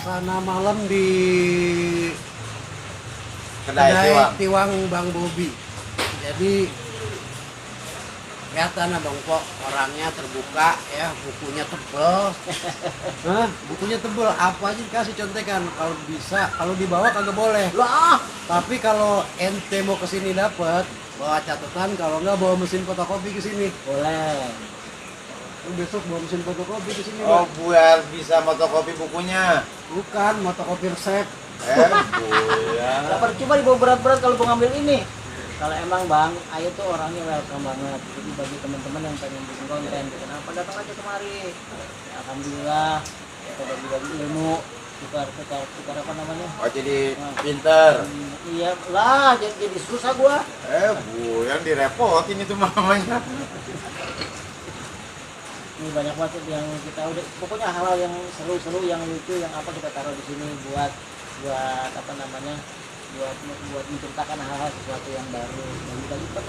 suasana malam di Kedai Tiwang Bang Bobi. Jadi kelihatan Bang Po orangnya terbuka ya, bukunya tebel. Hah? Bukunya tebel, apa aja dikasih contekan. Kalau bisa, kalau dibawa kagak boleh. lah. Tapi kalau ente mau kesini dapat bawa catatan, kalau nggak bawa mesin fotokopi ke sini. Boleh. Lu besok bawa mesin fotokopi ke sini, Oh, Bang. biar bisa fotokopi bukunya. Bukan fotokopi resep. Buya. Gak percuma dibawa berat-berat kalau mau ngambil ini. Kalau emang Bang, Ayo tuh orangnya welcome banget. Jadi bagi teman-teman yang pengen bikin konten, kenapa datang aja kemari. Ya, alhamdulillah kita bagi-bagi ilmu, tukar apa namanya? Oh, jadi pinter. Iya lah, jadi susah gua. Yang direpotin itu mamanya. Ini banyak banget yang kita udah, pokoknya hal-hal yang seru-seru, yang lucu, yang apa kita taruh di sini buat apa namanya? buat menceritakan hal-hal sesuatu yang baru,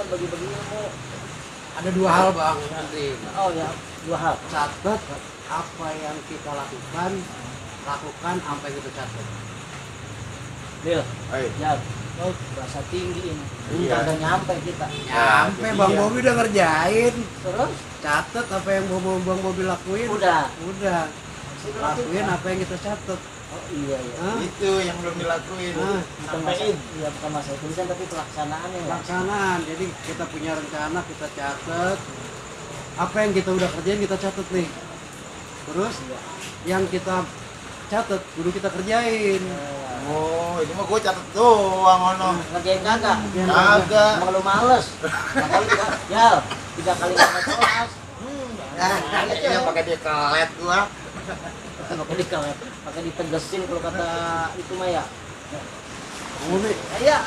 bagi-bagi ilmu. Ada dua hal, Bang, nanti. Oh ya, dua hal. Catat apa yang kita lakukan apa yang kita catat. Lil, Ayo. ya, oh bahasa tinggi ini. Iya. Kagak nyampe kita. Nyampe jadi Bang iya. Bobi udah ngerjain. Terus Catat apa yang Bang Bobi lakuin. udah. Lakuin apa yang kita catat. Oh iya ya. Hah? Itu yang belum dilakuin. Bukan masalah, ya bukan masalah tulisan tapi pelaksanaannya ya. Pelaksanaan. Jadi kita punya rencana, kita catat. Apa yang kita udah kerjain kita catat nih. Terus yang kita catat kudu kita kerjain. Oh, itu mah gue catet doang ono. Ngerjain kagak? Kagak. Emang lu males. Makanya ya 3 kali nggak kelas. Ini pakai dia kelet gua. Pakai ditegesin kalau kata itu mah ya. Umi, Iya,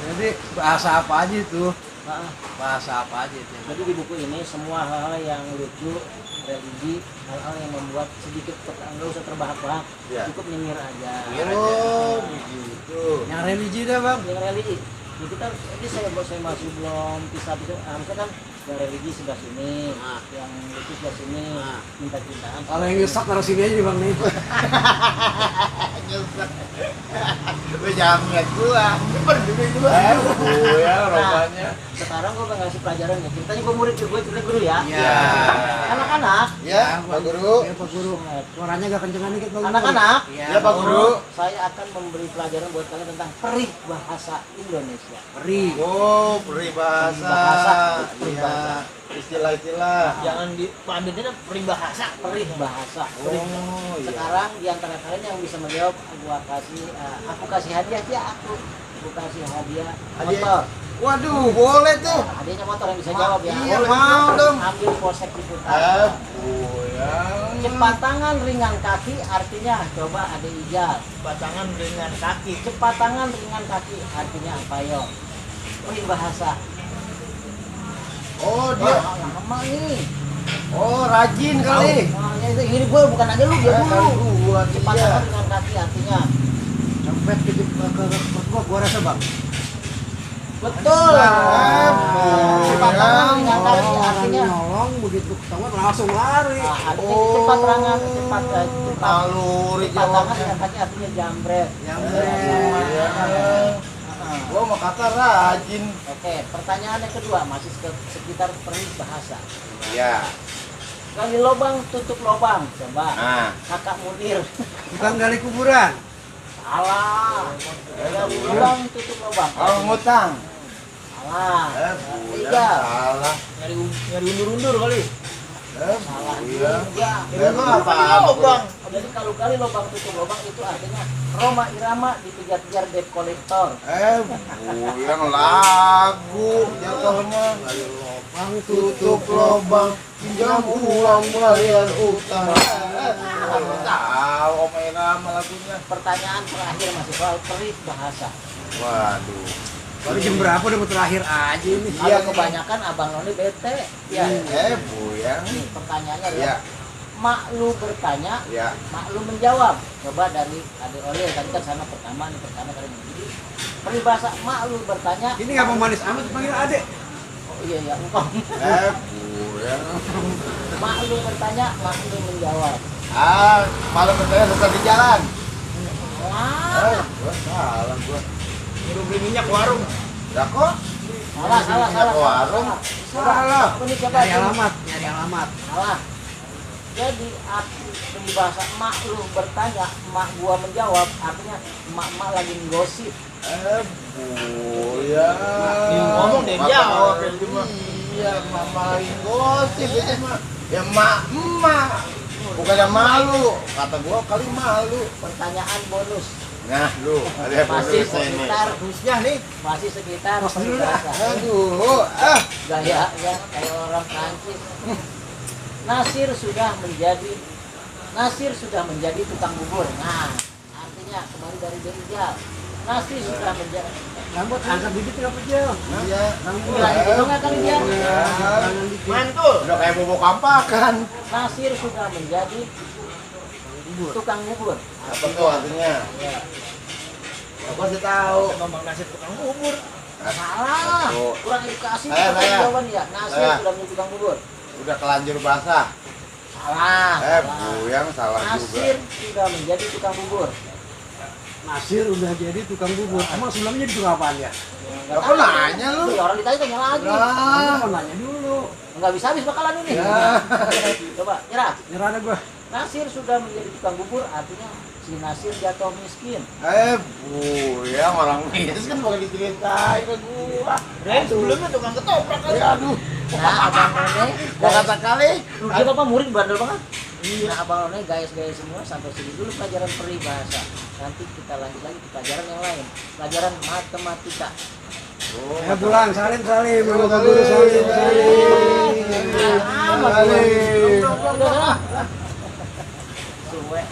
jadi bahasa apa aja itu? Heeh. Bahasa apa aja itu? Jadi di buku ini semua hal-hal yang lucu, religi, hal-hal yang membuat sedikit nggak usah terbahak-bahak, Ya. cukup nyengir aja. Oh, begitu. Yang religi dah, Bang. Yang religi, ya kita ini saya masih belum bisa misalkan kan yang religi sebelah sini, Nah. yang lucu sebelah sini, Nah. cinta-cintaan. Kalau yang nyesek taruh sini aja nih, Bang nih. Nyesek. Lu jangan ngeliat gua. Cepet juga itu. Buya rupanya. Sekarang gua ngasih pelajaran ya, ceritanya gua murid gue cerita guru ya. Iya. Anak-anak, Ya, Pak Guru. Ya, Pak Guru. Suaranya agak kencengan dikit, Bang. Anak-anak. Ya, Pak Guru. Saya akan memberi pelajaran buat kalian tentang peribahasa Indonesia. Peri. Oh, peribahasa. Iya, istilah-istilah. Jangan diambilnya peribahasa. Peribahasa. Oh, iya. Sekarang di antara kalian yang bisa menjawab, aku kasih hadiah ya aku kasih hadiah Hadiah? motor. Waduh, boleh tuh. Hadiahnya motor yang bisa jawab ya. Iya, Boleh. mau dong. Ambil polsek diputar. Buya. Cepat tangan ringan kaki artinya coba ada ijal. Cepat tangan dengan kaki. Cepat tangan ringan kaki artinya apa yo? Peribahasa. Oh, dia. Lama nih. Oh, rajin kali. Nah, ini gue bukan aja lu dia dulu. Gua Cepat iya. tangan ringan kaki artinya Sampai ke gua rasa, Bang. betul. Cepat tangan ringan kaki Orang artinya nolong begitu ketahuan langsung lari. nah, artinya cepat tangan cepat Naluri cepat tangan jawabnya. ringan kaki artinya jambret. Iya. Gua mau kata rajin. Oke, pertanyaan yang kedua masih sekitar peribahasa. Iya. Gali lubang tutup lubang, coba. Nah, Kakak Munir. Bukan gali kuburan. Salah. Gali lubang tutup lubang. kalau ngutang. Salah. Buya Tiga. salah. Nyari undur-undur kali. Salah Buya. juga. Emang apa? Lubang. Jadi kalau gali lubang tutup lubang itu artinya Roma Irama dikejar-kejar debt collector. Buya lagu jatuhnya. Bang Tutup lubang, pinjam uang bayar utang. Tahu Om Irama lagunya. Pertanyaan terakhir masih soal peribahasa. Waduh. Baru jam berapa udah mau terakhir aja ini. Iya, Kalau kebanyakan abang Noni bete. Ya. Buya. Nih, pertanyaannya Iya, adalah mak lu bertanya, iya. mak lu menjawab. Coba dari Adik Oleh tadi kan sama pertama kali ini. Peribahasa mak lu bertanya. Ini nggak mau manis amat dipanggil adek. Oh iya ya, engkau. Buya. Mak lu bertanya, mak lu menjawab. Malam saya sesat di jalan. Wah, Gua salah gua. Nyuruh beli minyak warung. Ya kok? salah. Warung. Salah. Apa nih siapa? Nyari alamat, nyari alamat. Salah. Jadi di bahasa emak lu bertanya, emak gua menjawab, artinya emak lagi ngosip. Bu ya. Dia ngomong dia jawab, ya, itu mah. Iya, mama lagi gosip itu mah. Ya emak. Bukannya malu. Kata gua kali malu. Pertanyaan bonus. Nah, lu ada Masih bonusnya ini. sekitar Harusnya nih. masih sekitar Tos dulu dah. peribahasa. Aduh, Gaya ya kayak orang Prancis. Nasir sudah menjadi tukang bubur. Nah, artinya kembali dari Rijal. Nasir sudah menjadi Rambut angkat bibit kenapa Jel? iya. Rambut. Ulah itu dong kan Rijal. Tangan dikit. Mantul. Udah kayak bubuk kampakan. Nasir sudah menjadi tukang bubur. Apa tuh artinya? Ya. Aku sih tahu. Ngomong nasib tukang bubur. Salah. Tuh. Kurang edukasi Saya. jawaban ya. Nasir Saya. sudah menjadi tukang bubur. Udah kelanjur basah. Salah. Buyang salah Nasir juga. sudah menjadi tukang bubur. Nasir udah jadi tukang bubur. Emang sebelumnya jadi tukang apaan ya? Nggak Apa tahu. nanya lu? Ya, orang ditanya tanya lagi. Kamu mau nanya dulu. Nggak bisa habis bakalan ini. Ya. Coba nyerah. Nyerah deh gua. Nasir sudah menjadi tukang bubur, artinya si Nasir jatuh miskin. Buyang orang miskin boleh diceritain ke gua. Dan sebelumnya tukang ketoprak kali. Aduh. Nah, abang None, Gua kata kali. dia bapak murid bandel banget. Nah, abang None, guys semua sampai sini dulu pelajaran peribahasa. Nanti kita lanjut lagi ke pelajaran yang lain, pelajaran matematika. Ya pulang, salim. Sama Pak Guru salim. Ah, Mas Guru. Salim. Udah, udah. Suwe.